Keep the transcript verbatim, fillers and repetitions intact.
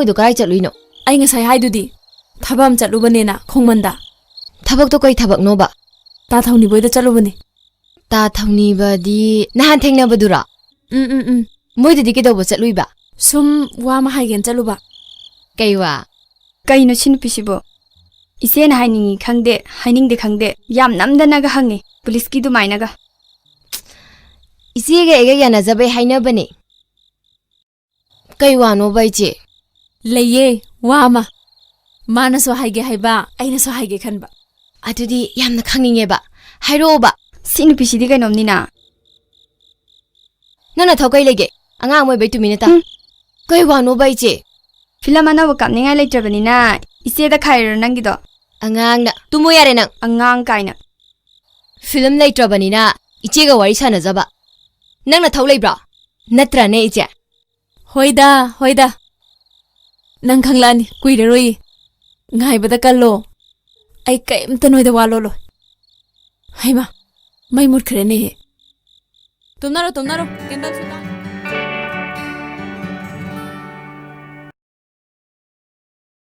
ꯑꯗꯨ ꯀꯗꯥꯏ ꯆꯠꯂꯨꯏꯅꯣ? ꯑꯩ ꯉꯁꯥꯏ ꯍꯥꯏꯗꯨꯗꯤ, ꯊꯕꯛ ꯑꯃ ꯆꯠꯂꯨꯕꯅꯦꯅ ꯈꯣꯡꯃꯟꯗ꯫ ꯊꯕꯛꯇꯣ ꯀꯩ ꯊꯕꯛꯅꯣꯕ? ꯇꯥ ꯊꯧꯅꯤꯕꯣꯏꯗ ꯆꯠꯂꯨꯕꯅꯦ꯫ ꯇꯥ ꯊꯧꯅꯤꯕꯗꯤ ꯅꯍꯥꯟ ꯊꯦꯡꯅꯕꯗꯨꯔꯣ? ꯎꯝ, ꯎꯝ, ꯎꯝ꯫ ꯃꯣꯏꯗꯗꯤ ꯀꯩꯗꯧꯕ ꯆꯠꯂꯨꯏꯕ? ꯁꯨꯝ ꯋꯥ ꯑꯃ ꯍꯥꯏꯒꯦꯅ ꯆꯠꯂꯨꯕ꯫ ꯀꯩ ꯋꯥ? ꯀꯩꯅꯣ ꯁꯤ ꯅꯨꯄꯤꯁꯤꯕꯣ? ꯏꯆꯦꯅ ꯍꯥꯏꯅꯤꯡꯉꯤ ꯈꯪꯗꯦ, ꯍꯥꯏꯅꯤꯡꯗꯦ ꯈꯪꯗꯦ, ꯌꯥꯝ ꯅꯝꯗꯅꯒ ꯍꯪꯉꯤ, ꯄꯨꯂꯤꯁꯀꯤ ꯑꯗꯨꯃꯥꯏꯅꯒ꯫ ꯏꯆꯦꯒ ꯑꯩꯒ ꯌꯥꯅꯖꯕꯩ ꯍꯥꯏꯅꯕꯅꯦ꯫ ꯀꯩ ꯋꯥꯅꯣꯕ, ꯏꯆꯦ? ꯂꯩꯌꯦ, ꯋꯥ ꯑꯃ꯫ ꯃꯥꯅꯁꯨ ꯍꯥꯏꯒꯦ ꯍꯥꯏꯕ, ꯑꯩꯅꯁꯨ ꯍꯥꯏꯒꯦ ꯈꯟꯕ꯫ ꯑꯗꯨꯗꯤ ꯌꯥꯝꯅ ꯈꯪꯅꯤꯡꯉꯦꯕ꯫ ꯍꯥꯏꯔꯛꯑꯣꯕ꯫ ꯁꯤ ꯅꯨꯄꯤꯁꯤꯗꯤ ꯀꯩꯅꯣꯝꯅꯤꯅ꯫ ꯅꯪ ꯅꯊꯧ ꯀꯩ ꯂꯩꯒꯦ? ꯑꯉꯥꯡ ꯑꯃ ꯑꯣꯏꯕꯩ ꯇꯨꯃꯤꯟꯅ ꯇꯥ꯫ ꯎꯝ꯫ ꯀꯩ ꯋꯥꯅꯣꯕ, ꯏꯆꯦ? ꯐꯤꯂꯝ ꯑꯅꯧꯕ ꯀꯥꯞꯅꯤꯡꯉꯥꯏ ꯂꯩꯇ꯭ꯔꯕꯅꯤꯅ ꯏꯆꯦꯗ ꯈꯥꯏꯔꯣ ꯅꯪꯒꯤꯗꯣ꯫ ꯑꯉꯥꯡꯅ꯫ ꯇꯨꯝꯃꯣ ꯌꯥꯔꯦ ꯅꯪ꯫ ꯑꯉꯥꯡ ꯀꯥꯏꯅ꯫ ꯐꯤꯂꯝ ꯂꯩꯇ꯭ꯔꯕꯅꯤꯅ ꯏꯆꯦꯒ ꯋꯥꯔꯤ ꯁꯥꯟꯅꯖꯕ꯫ ꯅꯪ ꯅꯊꯧ ꯂꯩꯕ꯭ꯔꯣ? ꯅꯠꯇ꯭ꯔꯅꯦ, ꯏꯆꯦ? ꯍꯣꯏꯗ, ꯍꯣꯏꯗ꯫ ꯅꯪ ꯈꯪꯂꯛꯑꯅꯤ, ꯀꯨꯏꯔꯔꯣꯏꯌꯦ꯫ ꯉꯥꯏꯕꯗ ꯀꯜꯂꯣ꯫ ꯑꯩ ꯀꯩꯝꯇ ꯅꯣꯏꯗ ꯋꯥ ꯂꯣꯜꯂꯣꯏ꯫ ꯍꯩꯃꯥ, ꯃꯩ ꯃꯨꯠꯈ꯭ꯔꯦꯅꯦꯍꯦ꯫ ꯇꯨꯝꯅꯔꯣ, ꯇꯨꯝꯅꯔꯣ꯫ ꯀꯦꯟꯗꯜ